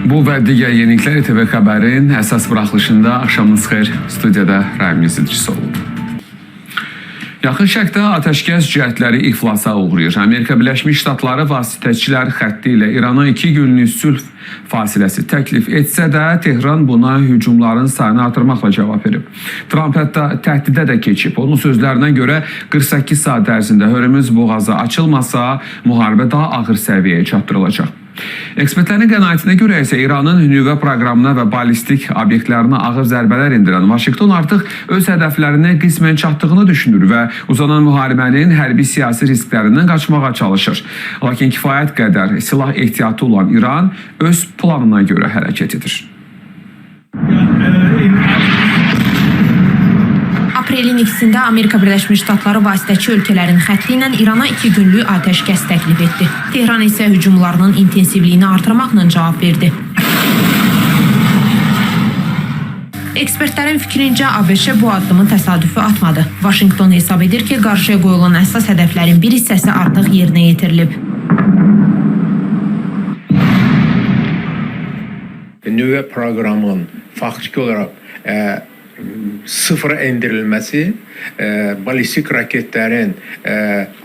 Bu və digər yeniliklər İTV Xəbərin əsas buraxılışında. Axşamınız xeyir. Studiyada Ramiz İdrisoğlu. Yaxın Şərqdə atəşkəs cəhdləri iflasa uğrayır. Amerika Birləşmiş Ştatları vasitəçilər xətti ilə İrana 2 günlük sülh fasiləsi təklif etsə də, Tehran buna hücumların sayını artırmaqla cavab verib. Tramp hətta təhdidə də keçib. Onun sözlərinə görə 48 saat ərzində Hörmüz boğazı açılmasa, müharibə daha ağır səviyyəyə çatdırılacaq. Ekspertlərin qənaətinə görə isə İranın nüvə proqramına və ballistik obyektlərinə ağır zərbələr endirən Vaşinqton artıq öz hədəflərinə qismən çatdığını düşünür və uzanan müharibənin hərbi siyasi risklərindən qaçmağa çalışır. Lakin kifayət qədər silah ehtiyatı olan İran öz planına görə hərəkət edir. Aprelin 2-sində Amerika Birləşmiş Ştatları vasitəçi ölkələrin xətti ilə İrana 2 günlük atəşkəs təklif etdi. Tehran isə hücumlarının intensivliyini artırmaqla cavab verdi. Ekspertlərin fikrincə ABŞ bu addımı təsadüfi atmadı. Vaşinqton hesab edir ki, qarşıya qoyulan əsas hədəflərin bir hissəsi artıq yerinə yetirilib. Nüvə proqramının faktiki olaraq sıfıra endirilməsi, balistik raketlərin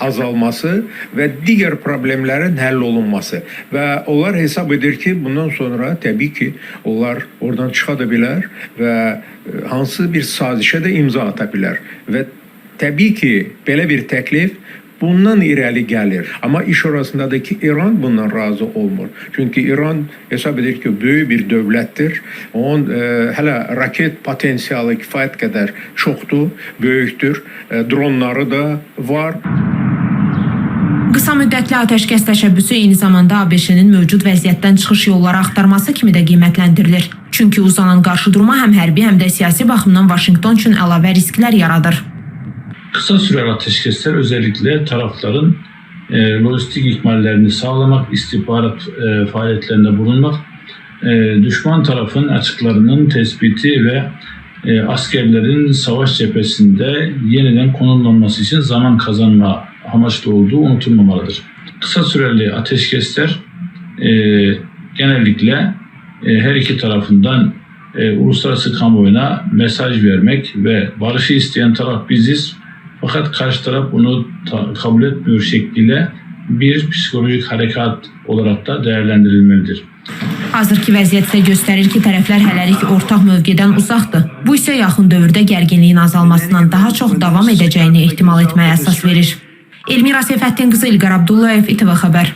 azalması və digər problemlərin həll olunması və onlar hesab edir ki, bundan sonra təbii ki, onlar oradan çıxa da bilər və hansı bir sazişə də imza ata bilər və təbii ki, belə bir təklif bundan irəli gəlir. Amma iş orasındadır ki, İran bundan razı olmur. Çünki İran hesab edir ki, böyük bir dövlətdir. Onun hələ raket potensialı kifayət qədər çoxdur, böyükdür. Dronları da var. Qısa müddətli atəşkəs təşəbbüsü eyni zamanda ABŞ-nin mövcud vəziyyətdən çıxış yolları axtarması kimi də qiymətləndirilir. Çünki uzanan qarşıdurma həm hərbi, həm də siyasi baxımdan Vaşinqton üçün əlavə risklər yaradır. Kısa süreli ateşkesler özellikle tarafların lojistik ikmallerini sağlamak, istihbarat faaliyetlerinde bulunmak, düşman tarafın açıklarının tespiti ve askerlerin savaş cephesinde yeniden konumlanması için zaman kazanma amaçlı olduğu unutulmamalıdır. Kısa süreli ateşkesler genellikle her iki tarafından uluslararası kamuoyuna mesaj vermek ve barışı isteyen taraf biziz fakat karşı taraf bunu kabul etmiyor şekliyle bir psikolojik harekat olarak da değerlendirilmelidir. Hazırki vəziyyət isə göstərir ki, tərəflər hələlik ortaq mövqedən uzaqdır. Bu isə yaxın dövrdə gərginliyin azalmasından daha çox davam edəcəyini ehtimal etməyə əsas verir. Elmira Seyfəddin qızı İlqar Abdullayev, İTV Xəbər.